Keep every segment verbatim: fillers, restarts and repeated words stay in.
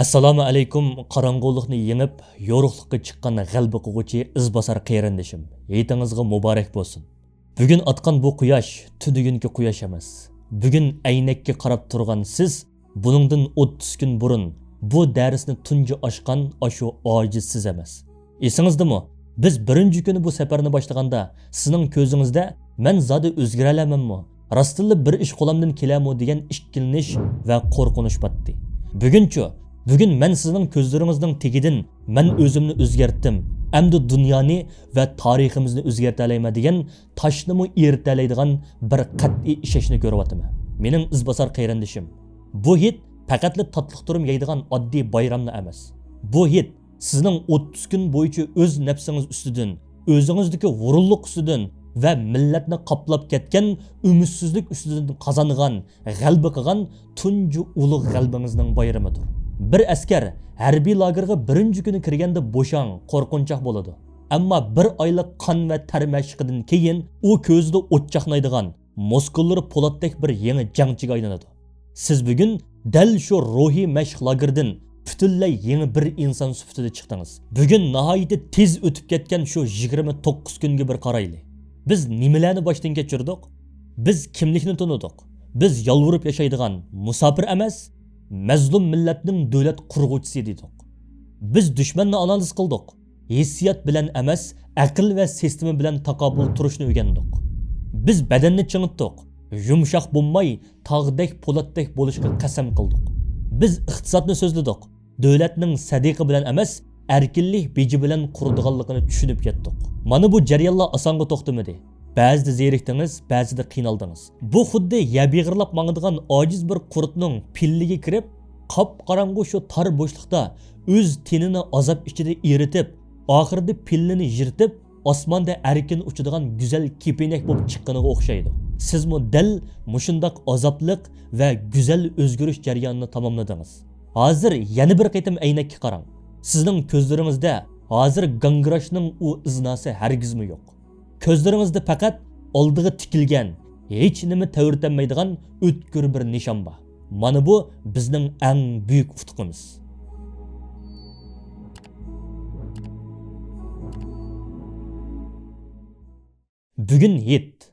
ئەسسالامۇ ئەلەيكۇم، قاراڭغۇلۇقنى يېڭىپ، يورۇقلۇققا چىققان غەلىبە قىلغۇچى ئىزباسار قېرىندىشىم. ھېيتىڭىزغا مۇبارەك بولسۇن. بۈگۈن ئاتقان بۇ قۇياش تۈنۈگۈنكى قۇياش ئەمەس. بۈگۈن ئەينەككە قاراپ تۇرغان سىز بۇنىڭدىن ئوتتۇز كۈن بۇرۇن بۇ دەرسنى تۇنجى ئاچقان ئاشۇ ئاجىز سىز ئەمەس. ئېسىڭىزدىمۇ؟ بىز بىرىنچى كۈنى بۇ سەپەرنى باشلىغاندا، سىزنىڭ كۆزىڭىزدە مەن زادى ئۆزگىرەلەمەنمۇ؟ راستتىنلا بىر ئىش قولامدىن كېلەرمۇ دېگەن ئىككىلىنىش ۋە قورقۇنۇش باتتى. بۈگۈنچۇ؟ بۈگۈن مەن سىزنىڭ كۆزلىرىڭىزنىڭ تېگىدىن مەن ئۆزۈمنى ئۆزگەرتتىم، ئەمدى دۇنيانى ۋە تارىخىمىزنى ئۆزگەرتەلەيمەن دېگەن تاشنىمۇ ئېرىتەلەيدىغان بىر قەتئىي ئىشەنچنى كۆرۈۋاتىمەن. مېنىڭ ئىزباسار قېرىندىشىم، بۇ ھېيت پەقەتلا تاتلىق تۇرۇم يەيدىغان ئاددىي بايراملا ئەمەس. بۇ ھېيت سىزنىڭ ئوتتۇز كۈن بويىچە ئۆز نەپسىڭىز ئۈستىدىن، ئۆزىڭىزدىكى ھۇرۇنلۇق ئۈستىدىن ۋە مىللەتنى قاپلاپ كەتكەن ئۈمىدسىزلىك ئۈستىدىن قازانغان، غەلىبە قىلغان تۇنجى ئۇلۇغ غەلىبىڭىزنىڭ بايرىمىدۇر. بىر ئەسكەر ھەربىي لاگېرغا بىرىنچى كۈنى كىرگەندە بوشاڭ، قورقۇنچاق بولىدۇ. ئەمما بىر ئايلىق قان ۋە تەر مەشقىدىن كېيىن ئۇ كۆزىدە ئوت چاقنايدىغان، مۇسكۇللىرى پولاتتەك بىر يېڭى جەڭچىگە ئايلىنىدۇ. سىز بۈگۈن دەل شۇ روھىي مەشىق لاگېرىدىن پۈتۈنلەي يېڭى بىر ئىنسان سۈپىتىدە چىقتىڭىز. بۈگۈن ناھايىتى تېز ئۆتۈپ كەتكەن شۇ يىگىرمە توققۇز كۈنگە بىر قارايلى. بىز نېمىلەرنى باشتىن كەچۈردۇق؟ بىز كىملىكنى تونۇدۇق؟ بىز يالۋۇرۇپ ياشايدىغان مۇساپىر ئەمەس، مەزلۇم مىللەتنىڭ دۆلەت قۇرغۇچىسى دېدۇق. بىز دۈشمەننى ئانالىز قىلدۇق. ھېسسىيات بىلەن ئەمەس، ئەقىل ۋە سىستېما بىلەن تاقابىل تۇرۇشنى ئۆگەندۇق. بىز بەدەننى چىڭىتتۇق، يۇمشاق بولماي، تاغدەك، پولاتتەك بولۇشقا قەسەم قىلدۇق. بىز ئىقتىسادنى سۆزلىدۇق، دۆلەتنىڭ سەدىقە بىلەن ئەمەس، ئەركىنلىك بېجى بىلەن قۇرىدىغانلىقىنى چۈشىنىپ يەتتۇق. مانا بۇ جەريانلار ئاسانغا توختىمىدى. بەزىدە زېرىكتىڭىز، بەزىدە قىينالدىڭىز. بۇ خۇددى يەر بېغىرلاپ ماڭىدىغان ئاجىز بىر قۇرتنىڭ پىللىگە كىرىپ، قاپقاراڭغۇ شۇ تار بوشلۇقتا ئۆز تېنىنى ئازاب ئىچىدە ئېرىتىپ، ئاخىرىدا پىللىنى يىرتىپ، ئاسماندا ئەركىن ئۇچىدىغان گۈزەل كېپىنەك بولۇپ چىققىنىغا ئوخشايدۇ. سىزمۇ دەل مۇشۇنداق ئازابلىق ۋە گۈزەل ئۆزگىرىش جەريانىنى تاماملىدىڭىز. ھازىر يەنە بىر قېتىم ئەينەككە قاراڭ. سىزنىڭ كۆزلىرىڭىزدە ھازىر گاڭگىراشنىڭ ئۇ ئىزناسى ھەرگىزمۇ يوق. كۆزلىرىڭىزدە پەقەت ئالدىغا تىكىلگەن، ھېچ نېمە تەۋرىتەلمەيدىغان ئۆتكۈر بىر نىشان بار. مانا بۇ بىزنىڭ ئەڭ بۈيۈك ئۇتۇقىمىز. بۈگۈن ھېيت.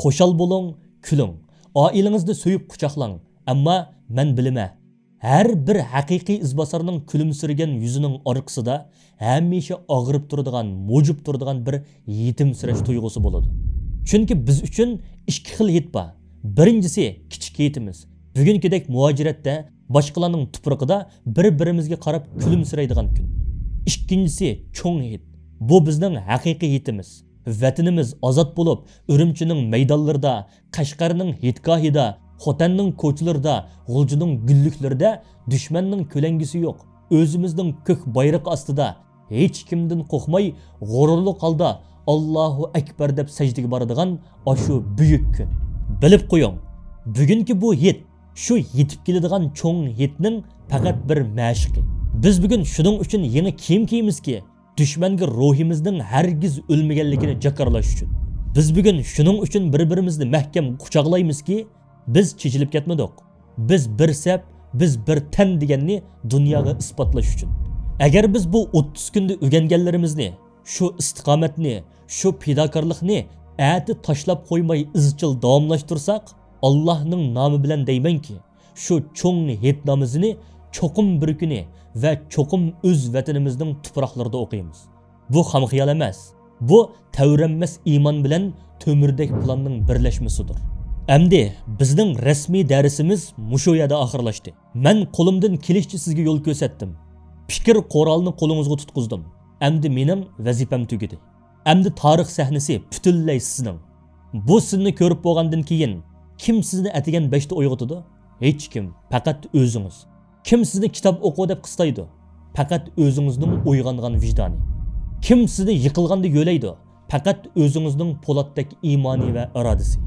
خۇشال بولۇڭ، كۈلۈڭ. ئائىلىڭىزنى سۆيۈپ قۇچاقلاڭ. ئەمما مەن بىلىمەن، ھەر بىر ھەقىقىي ئىزباسارنىڭ كۈلۈمسىرىگەن يۈزىنىڭ ئارقىسىدا ھەمىشە ئاغرىپ تۇرىدىغان، موجۇپ تۇرىدىغان بىر يېتىمسىرەش تۇيغۇسى بولىدۇ. چۈنكى بىز ئۈچۈن ئىككى خىل ھېيت بار. بىرىنچىسى كىچىك ھېيتىمىز. بۈگۈنكىدەك مۇھاجىرەتتە، باشقىلارنىڭ تۇپرىقىدا بىر-بىرىمىزگە قاراپ كۈلۈمسىرەيدىغان كۈن. ئىككىنچىسى چوڭ ھېيت. بۇ بىزنىڭ ھەقىقىي ھېيتىمىز. ۋەتىنىمىز ئازاد بولۇپ، ئۈرۈمچىنىڭ مەيدانلىرىدا، قەشقەرنىڭ ھېيتگاھىدا، خوتەننىڭ كوچىلىرىدا، غۇلجىنىڭ گۈللۈكلىرىدە دۈشمەننىڭ كۆلەڭگىسى يوق، ئۆزىمىزنىڭ كۆك بايرىقى ئاستىدا ھېچكىمدىن قورقماي، غۇرۇرلۇق ھالدا «ئاللاھۇ ئەكبەر» دەپ سەجدىگە بارىدىغان ئاشۇ بۈيۈك كۈن. بىلىپ قويۇڭ، بۈگۈنكى بۇ ھېيت شۇ يېتىپ كېلىدىغان چوڭ ھېيتنىڭ پەقەت بىر مەشىقى. بىز بۈگۈن شۇنىڭ ئۈچۈن يېڭى كىيىم كىيىمىزكى، دۈشمەنگە روھىمىزنىڭ ھەرگىز ئۆلمىگەنلىكىنى جاكارلاش ئۈچۈن. بىز بۈگۈن شۇنىڭ ئۈچۈن بىر-بىرىمىزنى مەھكەم قۇچاقلايمىزكى، بىز چېچىلىپ كەتمىدۇق. بىز بىر سەپ، بىز بىر تەن دېگەننى دۇنياغا ئىسپاتلاش ئۈچۈن. ئەگەر بىز بۇ ئوتتۇز كۈندە ئۆگەنگەنلىرىمىزنى، شۇ ئىستىقامەتنى، شۇ پىداكارلىقنى ئەتە تاشلاپ قويماي ئىزچىل داۋاملاشتۇرساق، ئاللاھنىڭ نامى بىلەن دەيمەنكى، شۇ چوڭ ھېيت نامىزىنى چوقۇم بىر كۈنى ۋە چوقۇم ئۆز ۋەتىنىمىزنىڭ تۇپراقلىرىدا ئوقۇيمىز. بۇ خام خىيال ئەمەس. بۇ تەۋرەنمەس ئىمان بىلەن تۆمۈردەك پىلاننىڭ بىرلەشمىسىدۇر. ئەمدى بىزنىڭ رەسمىي دەرسىمىز مۇشۇ يەردە ئاخىرلاشتى. مەن قولۇمدىن كېلىشىچە سىزگە يول كۆرسەتتىم. پىكىر قورالىنى قولىڭىزغا تۇتقۇزدۇم. ئەمدى مېنىڭ ۋەزىپەم تۈگىدى. ئەمدى تارىخ سەھنىسى پۈتۈنلەي سىزنىڭ. بۇ سىننى كۆرۈپ بولغاندىن كېيىن، كىم سىزنى ئەتىگەن بەشتە ئويغىتىدۇ؟ ھېچكىم، پەقەت ئۆزىڭىز. كىم سىزنى كىتاب ئوقۇ دەپ قىستايدۇ؟ پەقەت ئۆزىڭىزنىڭ ئويغانغان ۋىجدانى. كىم سىزنى يىقىلغاندا يۆلەيدۇ؟ پەقەت ئۆزىڭىزنىڭ پولاتتەك ئىمانى ۋە ئىرادىسى.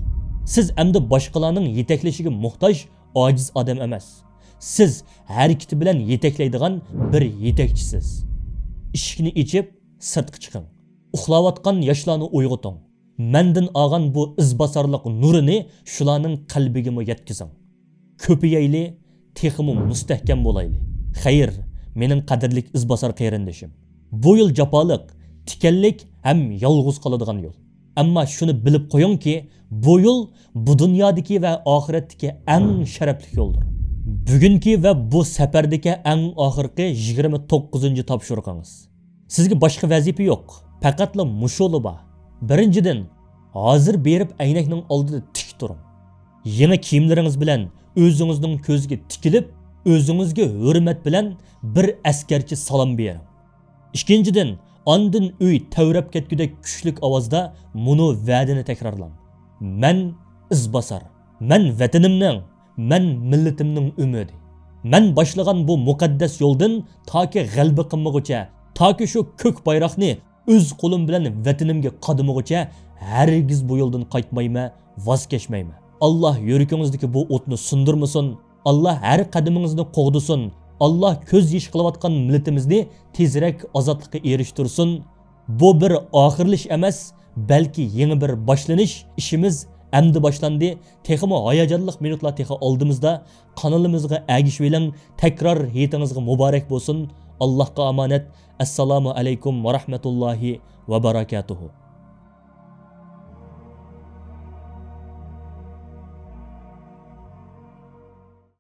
سىز ئەمدى باشقىلارنىڭ يېتەكلىشىگە موھتاج ئاجىز ئادەم ئەمەس. سىز ھەرىكىتى بىلەن يېتەكلەيدىغان بىر يېتەكچىسىز. ئىشىكنى ئېچىپ، سىرتقا چىقىڭ. ئۇخلاۋاتقان ياشلارنى ئويغىتىڭ. مەندىن ئالغان بۇ ئىزباسارلىق نۇرىنى شۇلارنىڭ قەلبىگىمۇ يەتكۈزۈڭ. كۆپىيەيلى، تېخىمۇ مۇستەھكەم بولايلى. خەير، مېنىڭ قەدىرلىك ئىزباسار قېرىندىشىم. بۇ يول جاپالىق، تىكەنلىك ھەم يالغۇز قالىدىغان يول. ئەمما شۇنى بىلىپ قويۇڭكى، بۇ يول بۇ دۇنيادىكى ۋە ئاخىرەتتىكى ئەڭ شەرەپلىك يولدۇر. بۈگۈنكى ۋە بۇ سەپەردىكى ئەڭ ئاخىرقى يىگىرمە توققۇزىنچى تاپشۇرۇقىڭىز. سىزگە باشقا ۋەزىپە يوق، پەقەتلا مۇشۇلا بار. بىرىنچىدىن، ھازىر بېرىپ ئەينەكنىڭ ئالدىدا تىك تۇرۇڭ. يېڭى كىيىملىرىڭىز بىلەن ئۆزىڭىزنىڭ كۆزىگە تىكىلىپ، ئۆزىڭىزگە ھۆرمەت بىلەن بىر ئەسكەرچە سالام بېرىڭ. ئىككىنچىدىن، ئاندىن ئۆي تەۋرەپ كەتكۈدەك كۈچلۈك ئاۋازدا مۇنۇ ۋەدىنى تەكرارلاڭ: مەن ئىزباسار، مەن ۋەتىنىمنىڭ، مەن مىللىتىمنىڭ ئۈمىدى. مەن باشلىغان بۇ مۇقەددەس يولدىن تاكى غەلىبە قىلمىغۇچە، تاكى شۇ كۆك بايراقنى ئۆز قولۇم بىلەن ۋەتىنىمگە قادىمىغۇچە ھەرگىز بۇ يولدىن قايتمايمەن، ۋاز كەچمەيمەن. ئاللا يۈرىكىڭىزدىكى بۇ ئوتنى سۇندۇرمىسۇن. ئاللا ھەر قەدىمىڭىزنى قوغدىسۇن. ئاللا كۆز يېشى قىلىۋاتقان مىللىتىمىزنى تېزرەك ئازادلىققا ئېرىشتۈرسۇن. بۇ بىر ئاخىرلىشىش ئەمەس، بەلكى يېڭى بىر باشلىنىش. ئىشىمىز ئەمدى باشلاندى. تېخىمۇ ھاياجانلىق مىنۇتلار تېخى ئالدىمىزدا. قانىلىمىزغا ئەگىشىۋېلىڭ. تەكرار ھېيتىڭىزغا مۇبارەك بولسۇن. ئاللاھقا ئامانەت. ئەسسالامۇ ئەلەيكۇم ۋە رەھمەتۇللاھى ۋە بەرەكاتۇھۇ.